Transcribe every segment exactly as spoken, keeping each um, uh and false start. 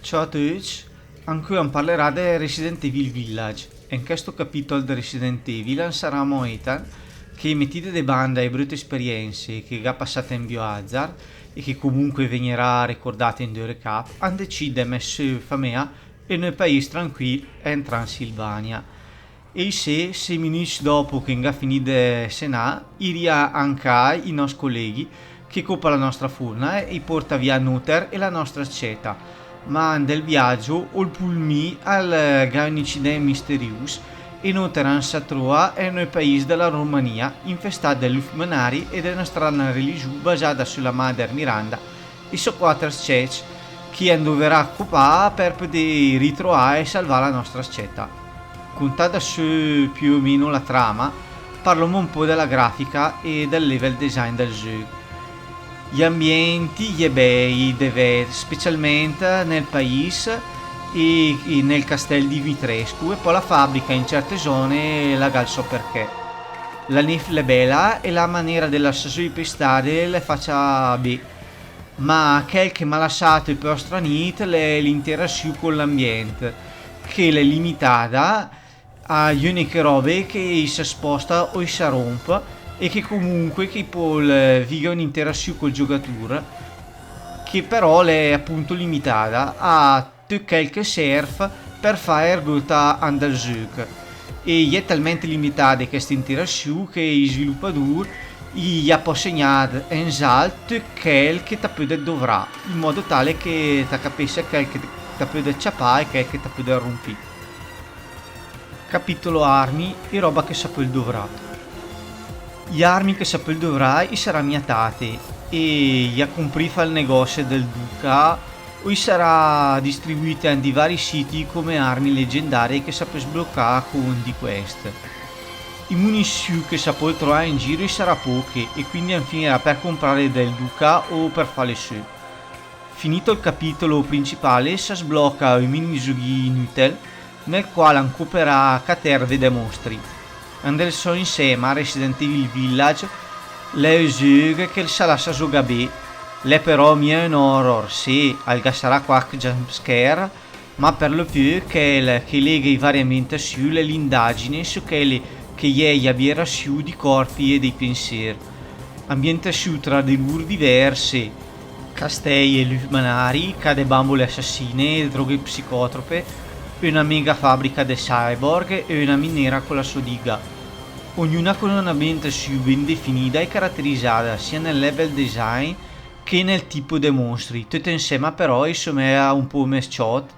Ciao a töcc, ancö an parlerà de Resident Evil Village. En chèsto capìtol de Resident Evil an sarà amò Ethan, che metìde de banda i bröte esperiènse che gh'à pasàt en Biohazard e che comunque vegnerà recordàt in dò recap, an decìd de mèt sö faméa en ü paìs tranquìl en Transilvania. E isé, sei minücc dòpo che an gh'à finìt de senà, i rìa an cà i nòs coleghi, che copa la nòstra furna e i porta vià nóter e la nòstra scèta. Ma en del viàgio, ol pulmì al gh'à ün incidènt misteriùs e nóter an sa tróa en ü paìs de la Romania, infestàt de luf manari e de öna strana religiù basada sö la Mader Miranda e sò quàter scècc che an dovrà copà per pödè ritroà e salvà la nòstra scèta. Contada sö piö o meno la trama, parlóm ü pó de la grafica e del level design del zöch. J'ambienti i è bèi de vèd, specialment nel paìs e, e nel castèl Dimitrescu, e pò la fabrica in certe zone la gh'à ol sò perchè. La néf l'è bèla e la manéra de lassà zó i pestade l'è facia bé. Ma chèl che m'à lassàt ü pó stranìt l'è l'interassiù con l'ambient, che l'è limitada a j'öniche robe che i sa sposta o i sa rómp e che comunque che i pöl, eh, viga ün'interassiù col giogatùr, che però l'è appunto limitada a töt chèl che serv per fà ergót an del zöch. E i è talmènt limitade chèste interassiù che i svilupadùr i à pò segnàt en zalt töt chèl che ta pödet dovrà, in modo tale che ta capéset chèl che ta pödet ciapà e chèl che ta pödet rómp. Capitolo armi e roba che sa pöl dovrà. I armi che sa pöl dovrà i sarà mia tate, e i à comprìt fà 'l negòse del duca, o i sarà distribuìte en di vari siti come armi leggendarie che sa pöl sblocà con di quest. I munissiù che sa pöl troà in giro i sarà poche, e quindi an finirà per comprare del duca o per fà le sö. Finìt ol capìtol principale, sa sbloca ü minigiögh inütel, nel qual an coperà catèrve de mostri. Andèl sö insèma a Resident Evil Village, l'è ü zöch che sa lassa zogà bé, l'è però mia ün horror, sé, al ghe sarà quach jumpscare, ma per lo piö chèl che lega i vari ambientassiù l'è l'indagine sö chèle che i è i aberassiù di corpi e dei pensér. Ambientassiù tra de lur diverse, castèi e luf manari, cà de bambole assassine e droghe psicotrope, öna mega fabrica de cyborg e öna minera con la sò diga. Ognuna con ön'ambientassiù ben definida e caraterizada sia nel level design che nel tipo de mostri, töte insèma però i somèa ü pó mès ciòt,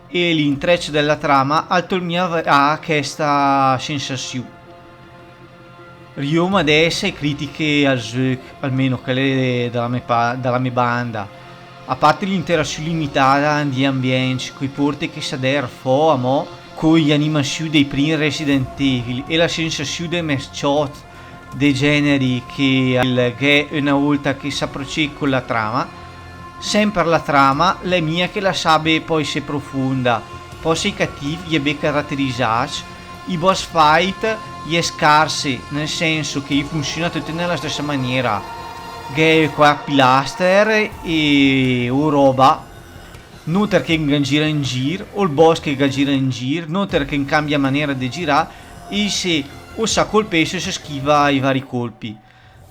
e l'intrècc de la trama al tòl mia a chèsta sensassiù. Rióm adès ai critiche al zöch, almeno chèle de la mé pa-, de la mé banda. A parte l'interassiù limitada en di ambièncc, coi porte che sa dèrv fò amò, coi animassiù dei prim Resident Evil e la sensassiù de mès ciòt de gèneri che al gh'è öna ólta che s'aprocéd con la trama, sèmper la trama l'è mia che la sabe pò issé profonda, pò sö i catìv i è bé caraterizàcc, i boss fight i è scarse, nel senso che i funsiuna töte ne la stèssa maniera, gh'è quach pilàster e, o roba, nóter che 'n gira in gir, o 'l boss che 'l gira in gir, nóter che 'n cambia manera de girà, e se o sa colpèss o se schiva i vari colpi.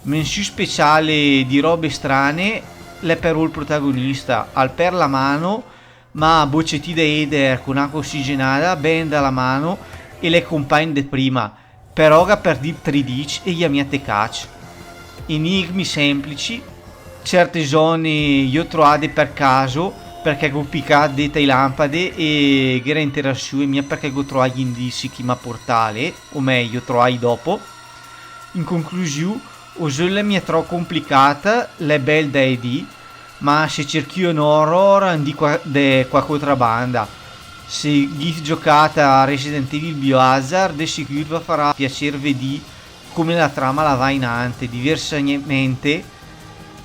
Mensiù speciale di robe strane, l'è però 'l protagonista, al pèrd la mano, ma bocetì de éder con acqua ossigenada, bènda la mano e l'è compàgn de prima. Però gh'à perdìt tri dicc e i à mia tecàcc. Enigmi sèmplici, certe zone i ó troade per caso, perchè gh'ó picàt dét ai lampade e gh'éra interassiù, e mia perchè gh'ó troàt gl'indissi chi m'à portàt lé, o mèi, i ó troàcc dòpo. In conclusiù, ol zöch l'è mia tròp complicàt, l'è bèl de edì, ma se cerchì ön horror, 'ndì qua-, de quach ótra banda. Se gh'ìv giocàt a Resident Evil Biohazard, de sicür va farà piacér vedì come la trama la va inante. Diversamente,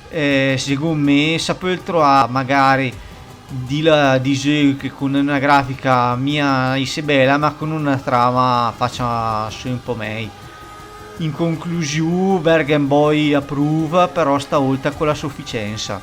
eh, segónd mé, sa pöl troà magare di la, di zöch con öna grafica mia issé bèla, ma con öna trama facia sö ön pó mèi. In conclusiù, Bergen Boy apröv, però staólta con la sufficiènsa.